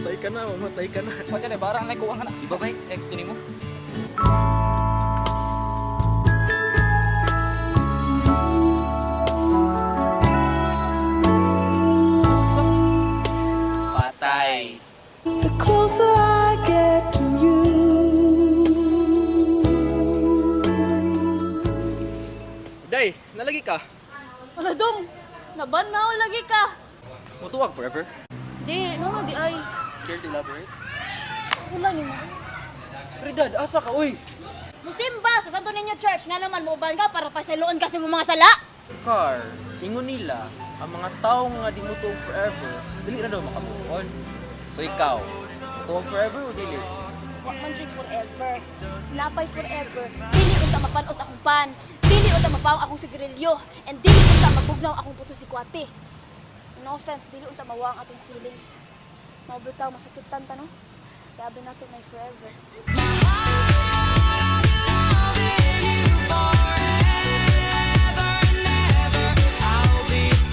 Mamatay ka na, mamatay ka na. Pati na, barang lang kuha ka na. Di ba ba, ex to nimo? Patay. The closer I get to you. Day, nalagi ka. Ano dong? Nabanaw lagi ka. Mutuwag forever. Di, no, no, di ay. Care to elaborate? Sula ni mo. Tridad, asa ka, uy! Musimba sa Santo Niño Church nga naman muuban ka para pasayloon kasi mo mga sala. Car, ingon nila, ang mga tao nga di mutuwag forever, dili na daw makamove on. So ikaw, mutuwag forever o dili? Wa man jud forever. Sinapay forever. Dili unta mapanos akong pan. Dili unta mapawang akong sigarilyo. And dili unta mabugnaw akong puto sikwate. No offense, dili unta mawang atong feelings. Mao bitaw masakitan ta, no? Grabe na to may forever.